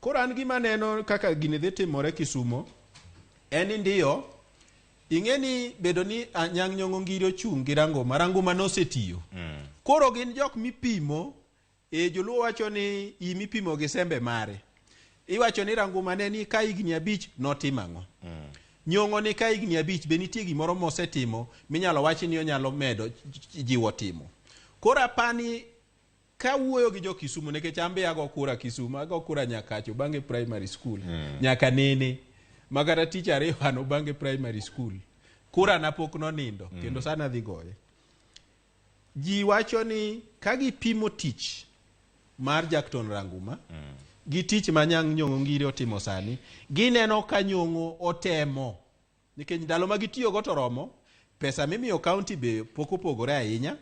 Koro an gima aneno kaka gini dhi timore Kisumo en ni ndiyo ing'e ni bedo ni Anyang' Nyong'o Ngiri ochung' gi Ranguma, Ranguma nosetiyo. Koro gin jok mipimo e joluo wacho ni i mipimo gi sembe mare. Iwacho ni Ranguma ne ni ka higni 5 notimo ang'o? Nyong'o ni ka higni 5 be nitie gimoro mosetimo minyalo wachi ni onyalo medo jiwo timo. Koro apani kawuoyo gi jo Kisumu nikech an be ago kura Kisumu, ago kura Nyakacho Obange Primary School nyaka nene makata tich ariyo an Obange Primary School kura na pok nonindo kendo sana adhi goye. Ji wacho ni ka gipimo tich mar Jackton Ranguma gi tich ma Anyang' Nyong'o Ngiri otimo sani, gineno ka Nyong'o otemo nikech ndalo ma gitiyogo to romo, pesa mimiyo county be pok opogore ahinya.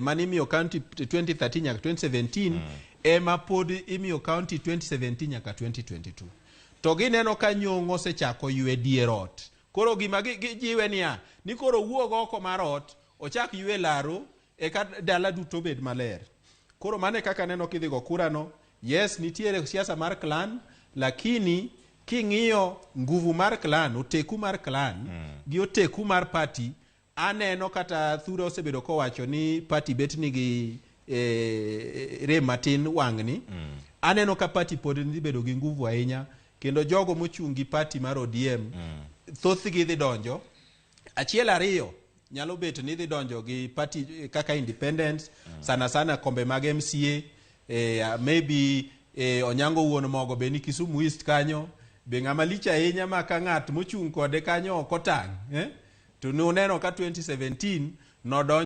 Mane imiyo county 2013 nyaka 2017 ema pod imiyo county 2017 nyaka 2022. To gineno ka Nyong'o osechako ywe dier ot. Koro gima gijiwe niya, ni koro owuog oko mar ot, ochak ywe laro, eka dala duto bed maler. Koro mano e kaka aneno kidhi go kura no. Yes, nitiere siasa mar clan, lakini king'iyo nguvu mar clan, oteku mar clan, gi oteku mar party, aneno kata Thura osebedo kowacho ni party bet nigi rem matin wang'ni. Aneno ka party pod dhi bedo gi nguvu ahinya, kendo jogo mochung' gi party mar ODM, thothgi dhi donjo. Achiel ariyo, nyalo bet ni dhi donjo gi party kaka independence, sana sana kombe mag MCA, maybe Onyango wuon mogo be ni Kisumu East kanyo, be ng'ama lich ahinya ma ka ng'at mochung' kode kanyo ok otang', eh? To nuneno ka 2017 nodonjo